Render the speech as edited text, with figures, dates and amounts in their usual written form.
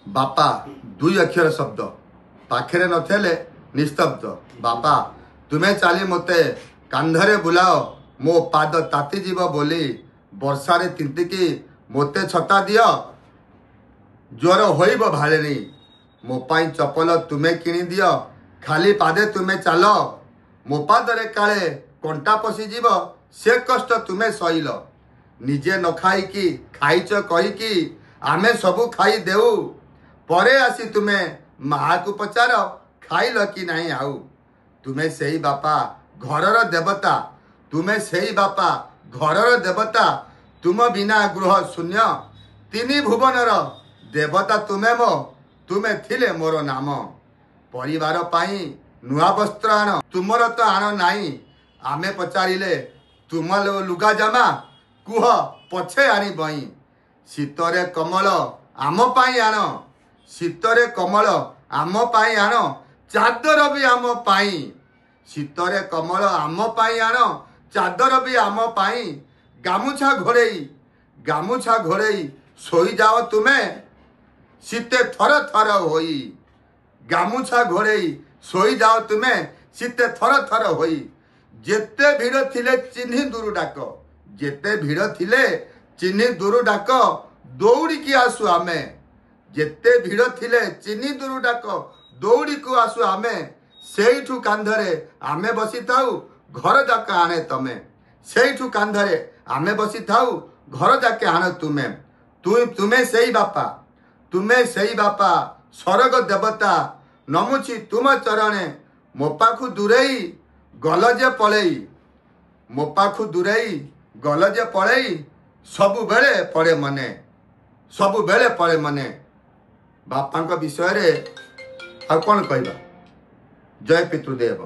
ବାପା ଦୁଇ ଅକ୍ଷର ଶବ୍ଦ, ପାଖରେ ନଥିଲେ ନିସ୍ତବ୍ଧ। ବାପା ତୁମେ ଚାଲି ମୋତେ କାନ୍ଧରେ ବୁଲାଅ, ମୋ ପାଦ ତାତିଯିବ ବୋଲି। ବର୍ଷାରେ ତିନ୍ତିକି ମୋତେ ଛତା ଦିଅ, ଜ୍ୱର ହୋଇବ ଭାଳେଣି। ମୋ ପାଇଁ ଚପଲ ତୁମେ କିଣିଦିଅ, ଖାଲି ପାଦେ ତୁମେ ଚାଲ। ମୋ ପାଦରେ କାଳେ କଣ୍ଟା ପଶିଯିବ, ସେ କଷ୍ଟ ତୁମେ ସହିଲ। ନିଜେ ନ ଖାଇକି ଖାଇଛ କହିକି ଆମେ ସବୁ ଖାଇଦେଉ, ପରେ ଆସି ତୁମେ ମାଆକୁ ପଚାର ଖାଇଲ କି ନାହିଁ ଆଉ। ତୁମେ ସେଇ ବାପା ଘରର ଦେବତା, ତୁମେ ସେଇ ବାପା ଘରର ଦେବତା, ତୁମ ବିନା ଗୃହ ଶୂନ୍ୟ। ତିନି ଭୁବନର ଦେବତା ତୁମେ ମୋ, ତୁମେ ଥିଲେ ମୋର ନାମ। ପରିବାର ପାଇଁ ନୂଆ ବସ୍ତ୍ର ଆଣ, ତୁମର ତ ଆଣ ନାହିଁ। ଆମେ ପଚାରିଲେ ତୁମ ଲୁଗା ଜାମା, କୁହ ପଛେ ଆଣିବଇଁ। ଶୀତରେ କମଳ ଆମ ପାଇଁ ଆଣ, ଶୀତରେ କମଳ ଆମ ପାଇଁ ଆଣ, ଚାଦର ବି ଆମ ପାଇଁ। ଶୀତରେ କମଳ ଆମ ପାଇଁ ଆଣ, ଚାଦର ବି ଆମ ପାଇଁ। ଗାମୁଛା ଘୋଡ଼େଇ, ଗାମୁଛା ଘୋଡ଼େଇ ଶୋଇଯାଅ ତୁମେ, ଶୀତେ ଥର ଥର ହୋଇ। ଗାମୁଛା ଘୋଡ଼େଇ ଶୋଇଯାଅ ତୁମେ, ଶୀତେ ଥର ଥର ହୋଇ। ଯେତେ ଭିଡ଼ ଥିଲେ ଚିହ୍ନି ଦୂରୁ ଡାକ, ଯେତେ ଭିଡ଼ ଥିଲେ ଚିହ୍ନି ଦୂରୁ ଡାକ, ଦୌଡ଼ିକି ଆସୁ ଆମେ। ଯେତେ ଭିଡ଼ ଥିଲେ ଚିହ୍ନି ଦୂରୁ ଡାକ, ଦୌଡ଼ିକୁ ଆସୁ ଆମେ। ସେଇଠୁ କାନ୍ଧରେ ଆମେ ବସିଥାଉ, ଘର ଯାକ ଆଣେ ତମେ। ସେଇଠୁ କାନ୍ଧରେ ଆମେ ବସିଥାଉ, ଘର ଯାକେ ଆଣ ତୁମେ। ତୁମେ ସେଇ ବାପା, ତୁମେ ସେଇ ବାପା ସରଗ ଦେବତା, ନମୁଛି ତୁମ ଚରଣେ। ମୋ ପାଖୁ ଦୂରେଇ ଗଲ ଯେ ପଳେଇ, ମୋ ପାଖୁ ଦୂରେଇ ଗଲ ଯେ ପଳେଇ, ସବୁବେଳେ ପଡ଼େ ମନେ, ସବୁବେଳେ ପଡ଼େ ମନେ। ବାପାଙ୍କ ବିଷୟରେ ଆଉ କ'ଣ କହିବା? ଜୟ ପିତୃଦେବ।